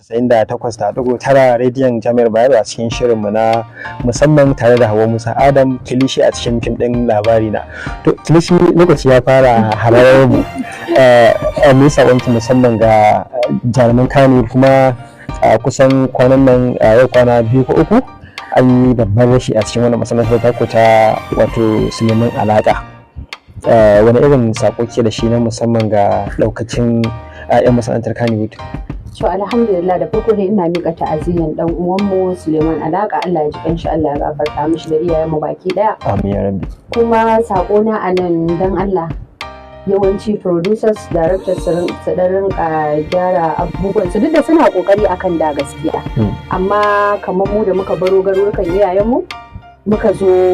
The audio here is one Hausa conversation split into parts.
98.9 rediyon Jami'ar Bayero a cikin shirinmu na musamman tare da Hauwa Musa Adam, Kilishi a cikin fim ɗin Labari Na. To Kilishi, lokaci ya fara hararar mu. Me saƙonki musamman ga jaruman Kano? Kuma kusan kwanan nan, yau kwana 2 ko 3, an yi babban rashi a cikin wannan masana'antar taku ta, wato Suleiman Alaka. Wani irin sako ke da shi na musamman ga daukacin 'yan masana'antar Kannywood? To alhamdulillah, da farko dai ina mika ta'aziyyan dan uwanmu Suleiman Alaka. Allah ya ji kanshi, Allah ya gafarta mishi da iyayenmu baki daya. Amin ya rabbi. Kuma sako na anan, dan Allah, yawanci producers, directors, su dan rinka gyara abubuwan su, duk da suna kokari akan da gaskiya. Amma kamar mu da muka baro garurukan iyayenmu muka zo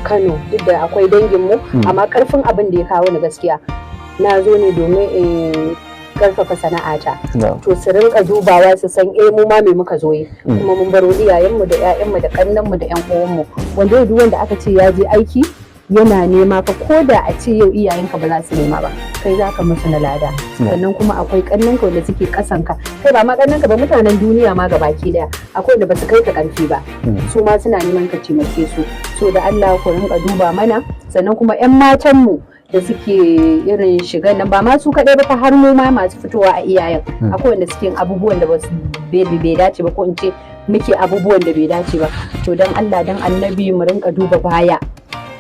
Kano, duk da akwai danginmu, amma karfin abin da ya kawo ni gaskiya, na zo ne domin in karfafa sana'ata. To su rinka dubawa su san eh, mu ma me muka zo yi. Kuma mun baro iyayenmu da ƴaƴanmu da kannanmu da ƴan uwanmu, wanda yau duk wanda aka ce ya je aiki yana nema fa, ko da a ce yau iyayenka ba za su nema ba, kai za ka musu na lada. Sannan kuma akwai kannanka wanda suke kasanka, kai ba ma kannanka ba, mutanen duniya ma gabaki daya, akwai wanda ba su kai ka karfi ba, su ma suna neman ka taimake su. So da Allah ku rinka duba mana. Sannan kuma 'yan matanmu da suke irin shigan nan, ba ma su kaɗai ba fa, har mu ma masu fitowa a iyayen, akwai wanda suke abubuwan da ba su bai dace ba, ko in ce muke abubuwan da bai dace ba. To dan Allah dan Annabi mu rinka duba baya.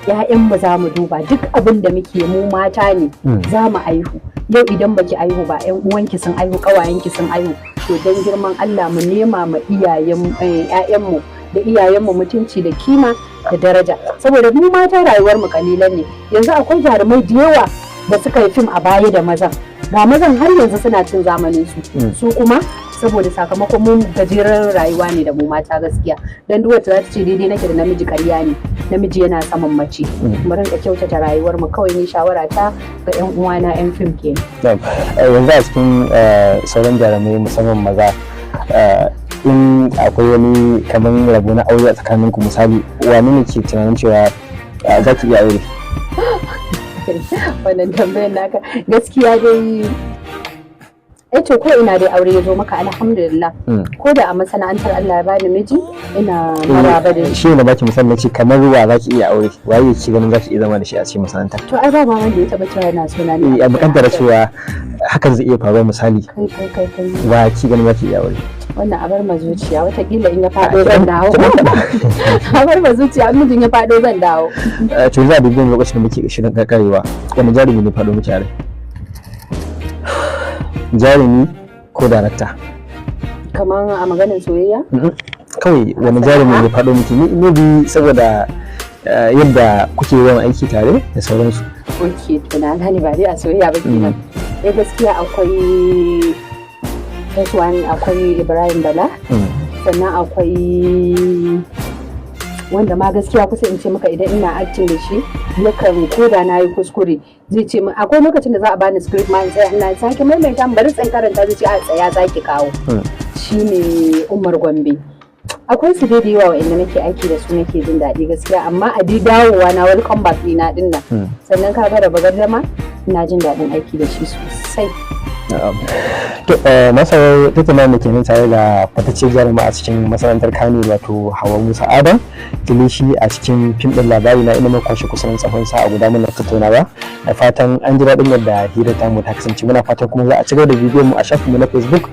Ƴaƴan mu za mu duba duk abin da muke, mu mata ne, za mu aihu. Yau idan baki aihu ba, ƴan uwanki sun aihu, ƙawayenki sun aihu. To dan girman Allah mu nema ma iyayen ƴaƴanmu da iyayenmu mutunci da kima da daraja, saboda mu mata rayuwar mu kalilan ne. Yanzu akwai jarumai da yawa da suka yi fim a baya da mazan, ga mazan har yanzu suna cin zamanin su. Su kuma saboda sakamakon mun gajeren rayuwa ne da mu mata gaskiya, dan duk wacce za ta ce daidai nake da namiji, ƙarya ne, namiji yana saman mace. Mu rinka kyautata rayuwar mu kawai. Ni shawara ta ga yan uwana yan fim kenan. Yanzu a cikin sauran jarumai, musamman maza, in akwai wani kamar rabo na aure a tsakaninku, misali, wani ne ke tunanin cewa za ki iya aure? Wannan tambayar naka gaskiya dai, eh to, ko ina dai aure ya zo maka, alhamdulillah. Ko da a masana'antar Allah ya bani miji, ina maraba da shi. Shi ne baki misali ce, kamar wa za ki iya aure, waye ki ganin za ki iya zama da shi a cikin masana'antar? To ai ba ma wanda ya taba cewa yana sona ne. Eh, a mukaddara cewa hakan zai iya faruwa, misali. Kai kai kai kai! Wa ki ganin za ki iya aure? Wannan abar ma zuciya, watakila in ya faɗo zan dawo. Abar ma zuciya, mijin ya faɗo zan dawo. To za a dubi lokacin da muke shirin karkarewa, wani jarumi ne faɗo miki a rai, jarumi ko darakta? Kamar a maganin soyayya? Kawai wani jarumi ne faɗo miki, maybe saboda yadda kuke yawan aiki tare da sauransu. Ok, to na gane, ba dai a soyayya ba kenan. Eh, gaskiya akwai, first one akwai Ibrahim Bala. Sannan akwai wanda ma gaskiya kusa in ce maka idan ina acting da shi, yakan koda na yi kuskure zai ce min, akwai lokacin da za a bani script ma in tsaya ina sake maimaita, bari tsan karanta, zai ce a tsaya, zaki kawo. Shine Umar Gombe. Akwai su dai da yawa wa'anda nake aiki da su nake jin daɗi gaskiya, amma a di dawowa na, welcome back ɗina ɗin nan. Sannan kaga da bagardama, ina jin daɗin aiki da shi sosai. To masarar tattauna da kenan tare da fataccen jaruma a cikin masana'antar Kano, wato Hawa Musa Adam, Kilishi a cikin fim ɗin Labari Na, inda muka kwashe kusan tsawon sa'a guda muna tattaunawa. Da fatan an ji daɗin yadda hirar tamu ta kasance. Muna fatan kuma za a ci gaba da bidiyon mu a shafinmu na Facebook.